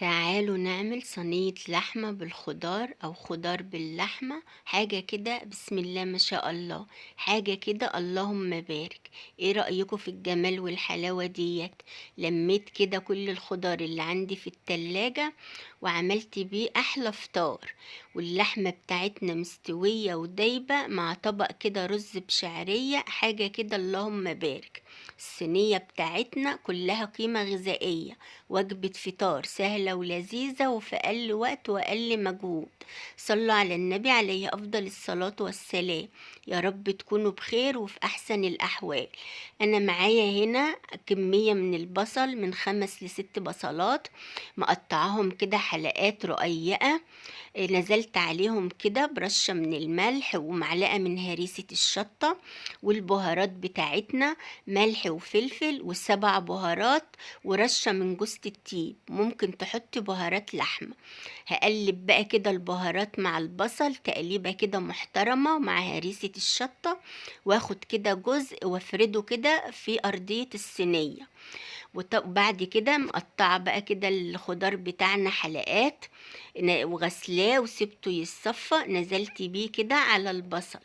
تعالوا نعمل صينية لحمة بالخضار أو خضار باللحمة، حاجة كده بسم الله ما شاء الله، حاجة كده اللهم بارك. ايه رأيكم في الجمال والحلاوة ديت؟ لميت كده كل الخضار اللي عندي في التلاجة وعملت بيه أحلى فطار، واللحمة بتاعتنا مستوية ودايبة مع طبق كده رز بشعرية، حاجة كده اللهم بارك. الصينية بتاعتنا كلها قيمة غذائية، وجبة فطار سهلة ولذيذة وفي أقل وقت وأقل مجهود. صلوا على النبي عليه أفضل الصلاة والسلام. يا رب تكونوا بخير وفي أحسن الأحوال. أنا معايا هنا كمية من البصل، من 5 ل6 بصلات، مقطعاهم كده حلقات رقيقة، نزلت عليهم كده برشة من الملح ومعلقة من هريسة الشطة والبهارات بتاعتنا، ملح وفلفل و7 بهارات ورشة من جوزة الطيب، ممكن تحط بهارات لحمة. هقلب بقى كده البهارات مع البصل تقليبة كده محترمة مع هريسة الشطة، واخد كده جزء وافرده كده في أرضية الصينية. وبعد كده مقطعة بقى كده الخضار بتاعنا حلقات وغسلاه وسبته يتصفى، نزلت بيه كده على البصل.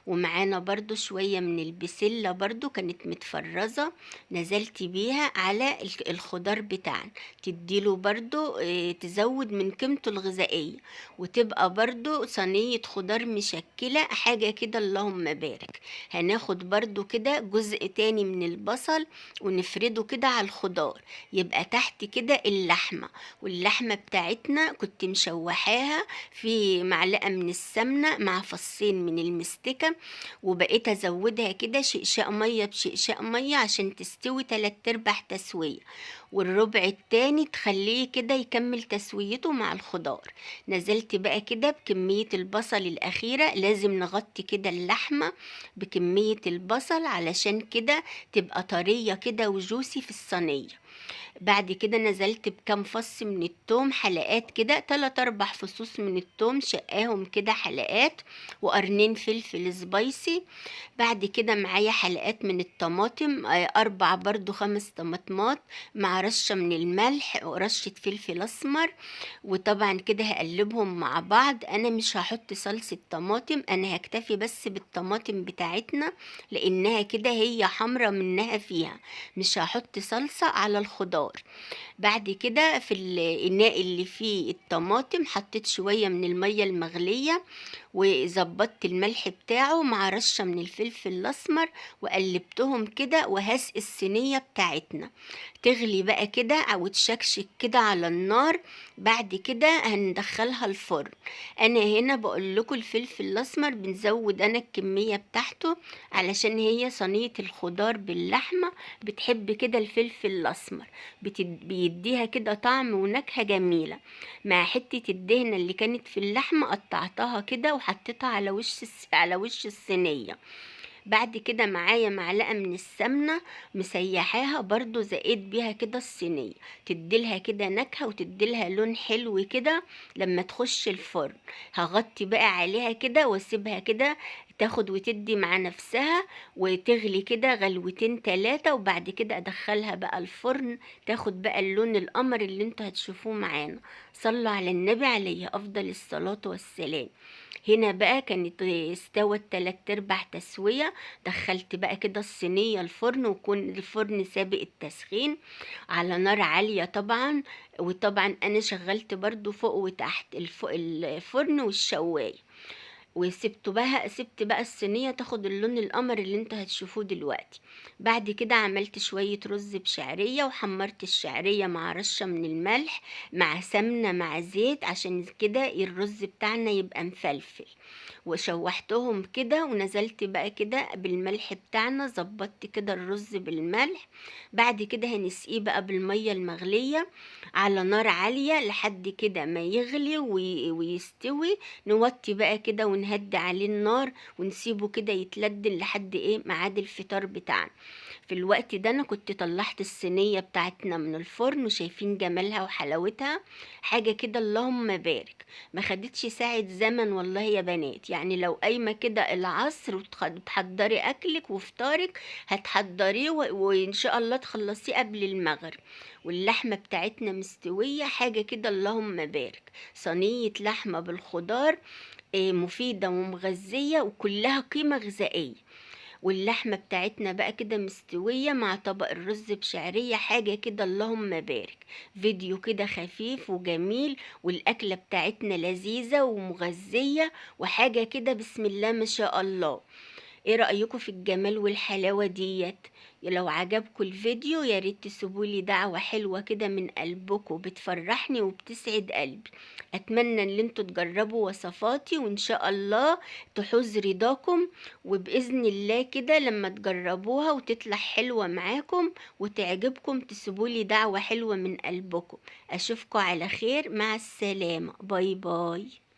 ومعانا برضو شوية من البسلة برضو كانت متفرزة، نزلت بيها على الخضار بتاعنا، تديله برضو، تزود من قيمته الغذائية، وتبقى برضو صينية خضار مشكلة، حاجة كده اللهم بارك. هناخد برضو كده جزء تاني من البصل ونفرده كده على الخضار، يبقى تحت كده اللحمة. واللحمة بتاعتنا كنت مشوحاها في معلقة من السمنة مع فصين من المستكة، وبقيت ازودها كده شقشاق ميه بشقشاق ميه عشان تستوي 3/4 تسويه، والربع التاني تخليه كده يكمل تسويته مع الخضار. نزلت بقى كده بكمية البصل الأخيرة، لازم نغطي كده اللحمة بكمية البصل علشان كده تبقى طرية كده وجوسي في الصينية. بعد كده نزلت بكام فص من التوم حلقات كده، 3-4 فصوص من التوم شقاهم كده حلقات، وقرنين فلفل سبايسي. بعد كده معايا حلقات من الطماطم، 4 برضو 5 طماطمات مع رشة من الملح ورشة فلفل أسمر. وطبعا كده هقلبهم مع بعض. أنا مش هحط صلصة طماطم، أنا هكتفي بس بالطماطم بتاعتنا لأنها كده هي حمرة منها فيها، مش هحط صلصة على الخضار. بعد كده في الإناء اللي فيه الطماطم حطيت شوية من المية المغلية وظبطت الملح بتاعه مع رشة من الفلفل الأسمر وقلبتهم كده، وهسقي الصينية بتاعتنا تغلي بقى كده أو تشكشك كده على النار. بعد كده هندخلها الفرن. أنا هنا بقول لكم الفلفل الأسمر بنزود أنا الكمية بتاعته علشان هي صينية الخضار باللحمة بتحب كده الفلفل الأسمر، بيديها كده طعم ونكهة جميلة. مع حتة الدهنة اللي كانت في اللحمة قطعتها كده وحطيتها على وش الصينية. بعد كده معايا معلقة من السمنة مسيحاها برضو، زقيت بيها كده الصينية، تديلها كده نكهة وتديلها لون حلو كده لما تخش الفرن. هغطي بقى عليها كده واسيبها كده تاخد وتدي مع نفسها وتغلي كده غلوتين 3، وبعد كده ادخلها بقى الفرن تاخد بقى اللون القمر اللي انتوا هتشوفوه معانا. صلوا على النبي عليه افضل الصلاة والسلام. هنا بقى كانت استوت 3/4 تسوية، دخلت بقى كده الصينية الفرن، وكون الفرن سابق التسخين على نار عالية طبعا. وطبعا انا شغلت برضو فوق وتحت الفرن والشواية، وسبته بقى، سبت بقى الصينية تاخد اللون القمر اللي انتوا هتشوفوه دلوقتي. بعد كده عملت شوية رز بشعرية وحمرت الشعرية مع رشة من الملح مع سمنة مع زيت عشان كده الرز بتاعنا يبقى مفلفل، وشوحتهم كده ونزلت بقى كده بالملح بتاعنا، ظبطت كده الرز بالملح. بعد كده هنسقيه بقى بالمية المغلية على نار عالية لحد كده ما يغلي ويستوي. نوطي بقى كده ونهدي عليه النار ونسيبه كده يتلدن لحد ايه ميعاد الفطار بتاعنا. في الوقت ده انا كنت طلعت الصينية بتاعتنا من الفرن، وشايفين جمالها وحلاوتها، حاجة كده اللهم بارك. ما خدتش ساعة زمن والله يا بنات، يعني لو قايمة كده العصر وتحضري اكلك وفطارك هتحضريه وان شاء الله تخلصيه قبل المغرب. واللحمة بتاعتنا مستوية، حاجة كده اللهم بارك. صينية لحمة بالخضار، مفيدة ومغذية وكلها قيمة غذائية. واللحمة بتاعتنا بقى كده مستوية مع طبق الرز بشعرية، حاجة كده اللهم بارك. فيديو كده خفيف وجميل، والأكلة بتاعتنا لذيذة ومغذية، وحاجة كده بسم الله ما شاء الله. ايه رأيكم في الجمال والحلاوة ديت؟ لو عجبكم الفيديو يا ريت تسيبولي دعوة حلوة كده من قلبكم، بتفرحني وبتسعد قلبي. اتمنى ان انتوا تجربوا وصفاتي، وان شاء الله تحوز رضاكم، وبإذن الله كده لما تجربوها وتطلع حلوة معاكم وتعجبكم تسيبولي دعوة حلوة من قلبكم. اشوفكم على خير، مع السلامة، bye bye.